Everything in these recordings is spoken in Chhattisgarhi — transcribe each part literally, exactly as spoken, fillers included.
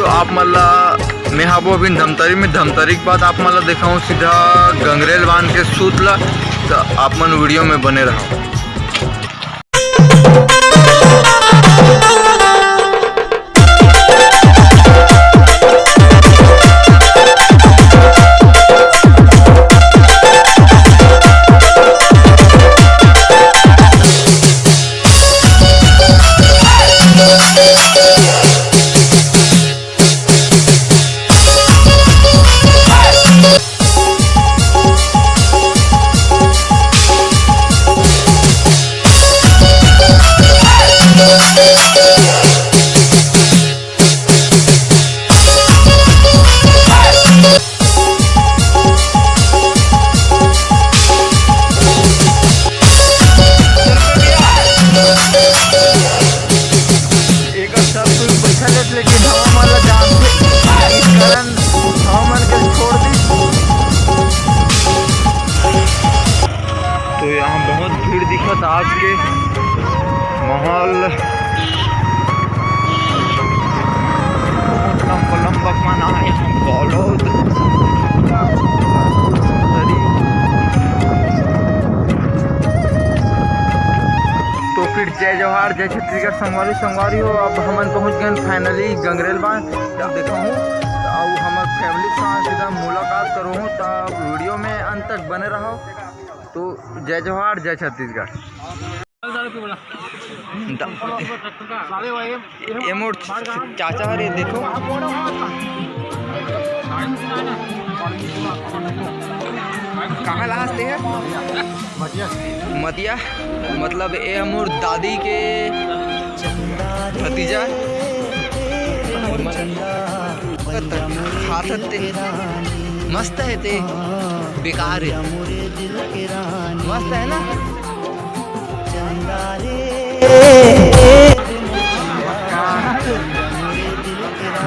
तो आप मन ला मैं हाबो अभी धमतरी में, धमतरी के बाद आप मन ला देखाऊँ सीधा गंगरेल बांध के सूत ला। तो आप मन वीडियो में बने रहो। एकर सब कुछ पैसा लेत, लेकिन हमन ला जान के इस कारण हमन के छोड़ दी। तो यहाँ बहुत भीड़ दिखत आज के माहौल। बहुत लंबा लंबा मन आए हैं, बहुत। तो फिर जय जोहार, जय छत्तीसगढ़ संगवारी, संगवारी हो। अब हमन पहुंच गए finally गंगरेल बांध। अब देखा हूँ, तो अब हमर family के साथ सीधा मुलाकात करूँ, तो वीडियो में अंत तक बने रहो। तो जय जोहार, जय छत्तीसगढ़। द-, ये मोर चाचा हरे, देखो। कहाँ ला हस ते? मतिया, मतलब ये मोर दादी के भतीजा। खात हस ते, मस्त है ते, बेकार है, मस्त है ना?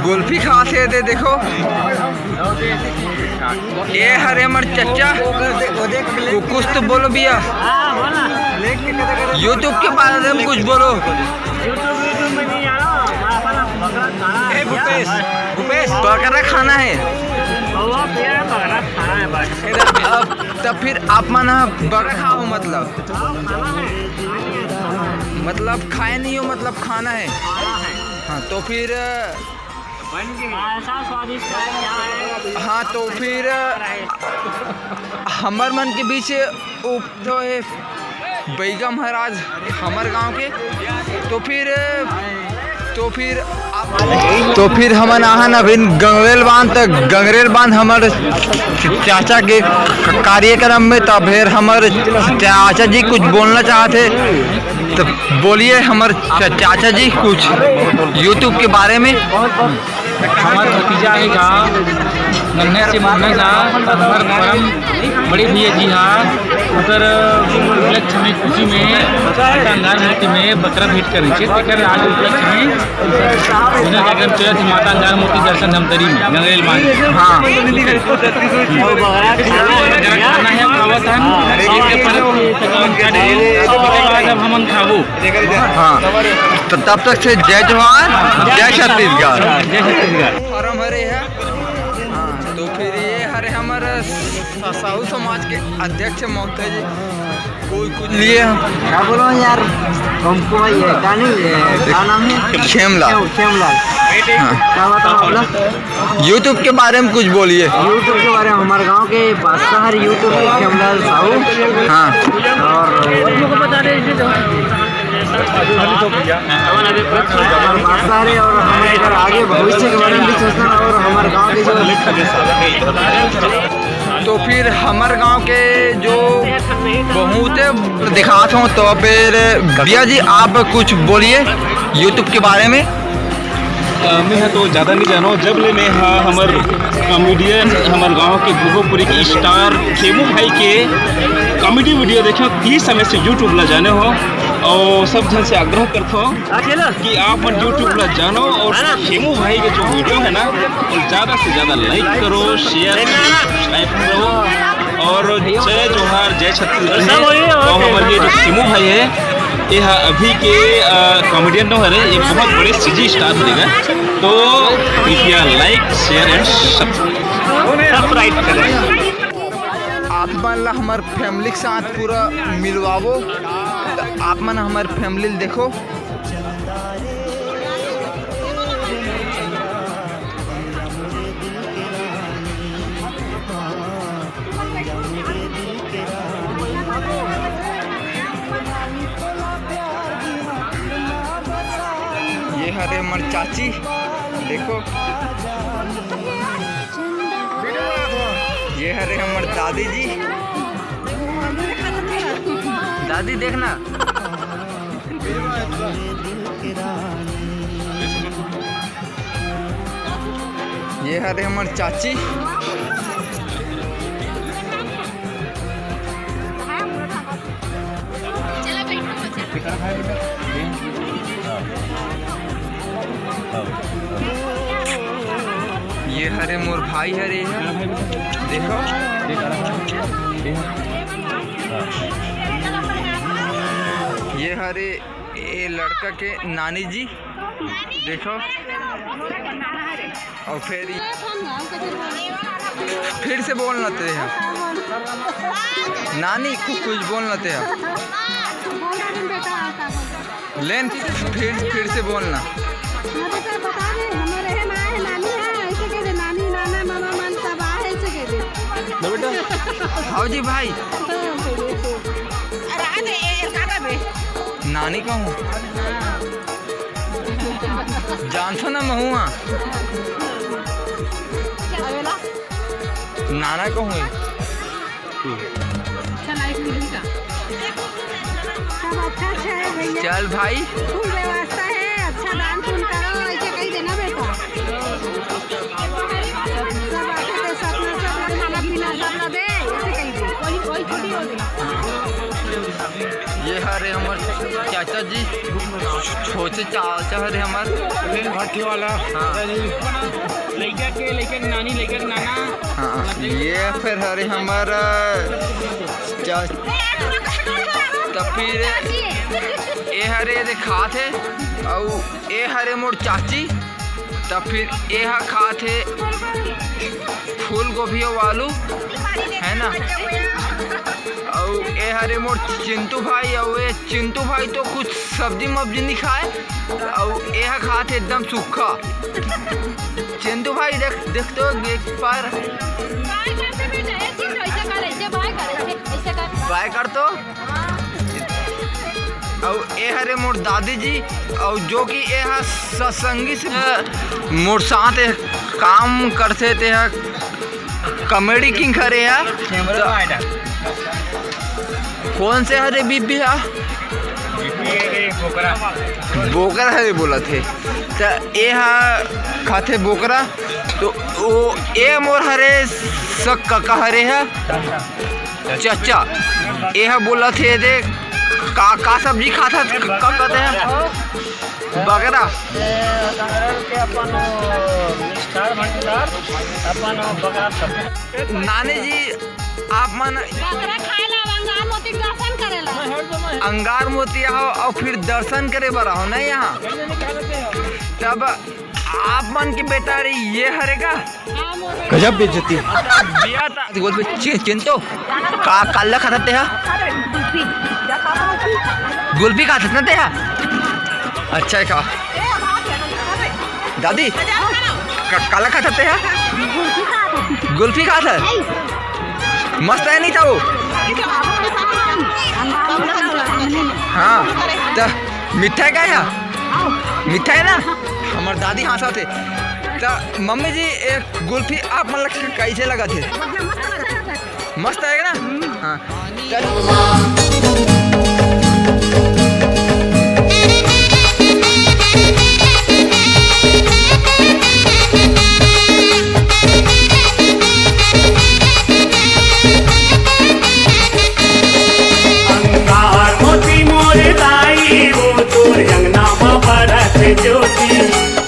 गोल्फी खात हे दे, देखो। ये हरे हमर चच्चा। कु-, कुछ तो बोलो भैया। YouTube के बारे में कुछ बोलो। YouTube, YouTube में नहीं जाना, हमारा बकरा खाना है। ए, भूपेश, भूपेश। बकरा खाना है। बउआ, पिया है, बकरा खाना है बस। अब तब फिर आप मन ह बकरा खाओ, मतलब, मतलब खाए नहीं हो, मतलब खाना है। हाँ, तो फिर ऐसा स्वादिष्ट है, क्या है? हाँ, तो फिर हमर मन के बीच उप जो है बैगा महाराज हमर गांव के। तो फिर, तो फिर आप, तो फिर हमन आहन अभी गंगरेल बांध तक। गंगरेल बांध हमर चाचा के कार्यक्रम में, तब फिर हमर चाचा जी कुछ बोलना चाहते, तो बोलिए हमर चा-, चाचा जी कुछ YouTube के बारे में। हमर भतीजा हे गा, नन्हे से मुन्ने गा, हमर परम बड़े भैया जी हा, ओकर उपलक्ष्य में, खुशी में, माता अंगार मूर्ति में बकरा भेंट करे छे। तेकर आज उपलक्ष्य में विनय कार्यक्रम चलत हे माता अंगार मूर्ति दर्शन धमतरी में, गंगरेल बांध। हाँ। जरा खाना है, खावत हन, एक पर आज अब हमन खाबो। हाँ, तो तब तक से जय जोहार, जय छत्तीसगढ़। जय छत्तीसगढ़। फार्म हरे है। हाँ, तो फिर ये हरे हमर स-, साहू समाज के अध्यक्ष महोदय जी, कोई कुछ लिए हम। क्या बोलो यार, हमको भाई ये क्या नहीं, ये क्या नाम है? खेमलाल। खेम-, खेमलाल। हाँ। क्या बताओ अपना? YouTube के बारे में कुछ बोलिए। YouTube के बारे में, हमारे गांव के बादशाह है YouTube के खेमलाल साहू। हाँ। और हमारे बादशाह है और हमारे इधर आगे भविष्य के बारे में भी सोचना और हमारे गांव के जो तो फिर हमर गांव के जो बहुते दिखात हो, तो फिर भैया जी आप कुछ बोलिए YouTube के बारे में। अ, मैं ह तो ज़्यादा नहीं जानो, जब ले मैं ह हमर comedian, हमर गांव के भोगपुरी के star खेमू भाई के comedy video देखे, ती समय से YouTube ला जाने हो और सब जन से आग्रह करता हूँ कि आप मन YouTube ला जानो और खेमू भाई के जो video है ना, वो ज़्यादा से ज़्यादा like करो, share करो, subscribe करो और जय जोहार, जय छत्तीसगढ़। तो हमारे ये जो खेमू भाई है, ये हा अभी के, अ, comedian नो हरे, ये बहुत बड़े C G star हरे गा। तो कृपया like, share and subscribe। आप मन ला हमर family के साथ पूरा मिलवावो, त आप मन हमर family ल देखो। ये हरे हमर चाची, देखो। ये हरे हमर दादी जी। दादी, देखना। ये हरे हमर चाची। ये हरे मोर भाई हरे, देखो। ये हरे ए लड़का के नानी जी, देखो। और फिर फिर से बोलना ते ह। नानी, कु-, कुछ बोलना ते ह। लेन, फिर, फिर से बोलना। हाँ, तो सर बता दे, हमारे है ना, है नानी, हाँ, ऐसे कह दे, नानी, नाना, मामा, मन सब आहे, ऐसे कह दे। लो बेटा। आओ जी भाई। हाँ, बोलिए, बोलिए। अरे, आ दे, ए, ए, का करबे? नानी कहूँ। हाँ। जानथो ना महुआ। नाना कहूँ। अच्छा, लाइफ मिली का? सब अच्छा, अच्छा है भैया। चल भाई। फुल व्यवस्था है, अच्छा दान पुण्य करो, ऐसे कही देना बेटा। सब आके दे, सब ना, सब ना, खाना पीना सब ना दे, ऐसे कही दे। ये हरे हमर चाचा जी, छोटे चाचा हरे हमर। भट्टी वाला। हाँ। लइका के, लइका के नानी, लइका के नाना। हाँ, ये फिर हरे हमर, अ, चा-, त फिर ए हरे दे खात हे, अउ ए हरे मोर चाची, त फिर ए ह खात हे फूल गोभी अउ आलू, है ना? अउ ए हरे मोर चिंटू भाई, अउ ए चिंटू भाई तो कुछ सब्जी मब्जी नहीं खाए, अउ ए ह खात हे एकदम सूखा। चिंटू भाई देख, देख तो एक बार। बाय कर दे बेटा, ऐसे कर, ऐसे बाय कर, ऐसे, ऐसे कर। बाय कर तो। अउ ए हरे मोर दादी जी, अउ जो कि ए ह सत्संगी से मोर साथ ए काम करथे, ते ह comedy king हरे ह। Camera त-, कौन से हरे बीबी हा? बीबी हरे बोकरा। बोकरा हरे बोलत हे। त ए हा खाथे बोकरा, तो ओ ए मोर हरे सक का हरे हा? चचा। ए हा बोलत हे दे, का, का सब्जी खाथस? का कहते हैं? बगरा। ये संग्रह के अपन वो मिष्ठार भंडार, अपन वो बगरा सब। नानी जी, आप मन बकरा खाए ला अंगार मोती दर्शन करे ला। अंगार मोती आओ और फिर दर्शन करे बर आओ ना यहाँ। तब आप मन के बेटा रे ये हरे का? गजब बेइज्जती। बिया ता। बोल बे, चि-, चिंटू, का, काला खाथस तेहा? गुल्फी खाथस ना तेहा? अच्छा है का? दादी, का, काला खाथस तेहा? गुल्फी खाथस? मस्त है नहीं था वो? हाँ, त मीठा है का या? मीठा है ना? हमर दादी हाँसत हे। त मम्मी जी, एक गुल्फी आप मन ला कइसे लगत हे? मस्त है ना? हाँ। चल। अंगार मोती मोर दाई, वो तोर अंगना म बरत ज्योति,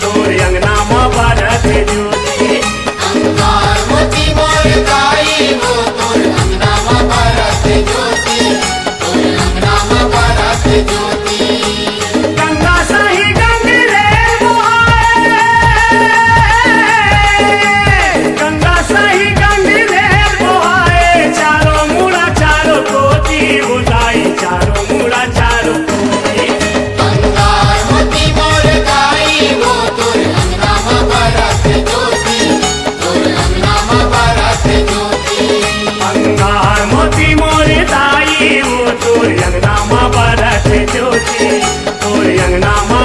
तोर अंगना म बरत ज्योति। अंगार मोती मोर दाई, वो तोर अंगना म बरत ज्योति। तोरे अंगना मा